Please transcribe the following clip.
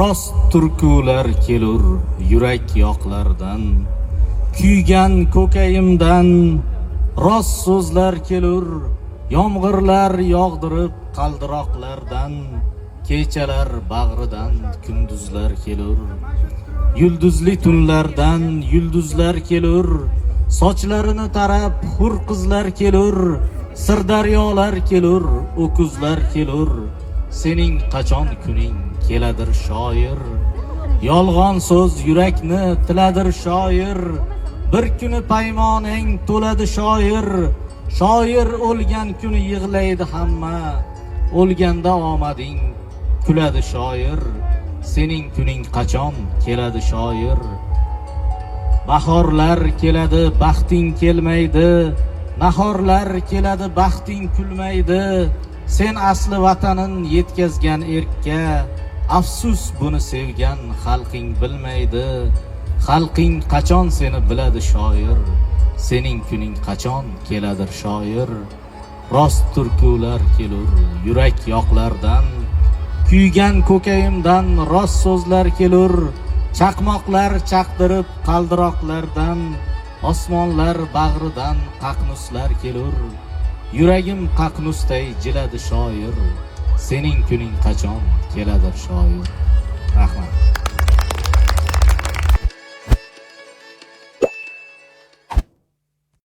Rost turkular kelur yurak yoqlardan, kuygan ko'kayimdan rost so'zlar kelur, yomg'irlar yog'dirib qaldiroqlardan, kechalar bag'ridan kunduzlar kelur, yulduzli tunlardan yulduzlar kelur, sochlarini tarab hur qizlar kelur, sirdaryolar kelur, o'kuzlar kelur. Sening qachon kuning keladir, shoir? Yolg'on so'z yurakni tiladir, shoir. Bir kuni paymonang to'ladi, shoir. Shoir o'lgan kuni yig'laydi hamma, o'lganda omading kuladi, shoir. Sening kuning qachon keladi, shoir? Bahorlar keladi, baxting kelmaydi, nahorlar keladi, baxting kulmaydi. Sen asli vatanin yetkazgan erkka, afsus, buni sevgan xalqing bilmaydi. Xalqing qachon seni biladi, shoir? Sening kuning qachon keladir, shoir? Rost turkular kelur yurak yoqlardan, kuygan ko'kayimdan rost so'zlar kelur, chaqmoqlar chaqdirib qaldiroqlardan, osmonlar bag'ridan qaqnuslar kelur. Yuragim qaqnusday jiladi, shoir. Sening kuning qachon keladir, shoir? Rahmat.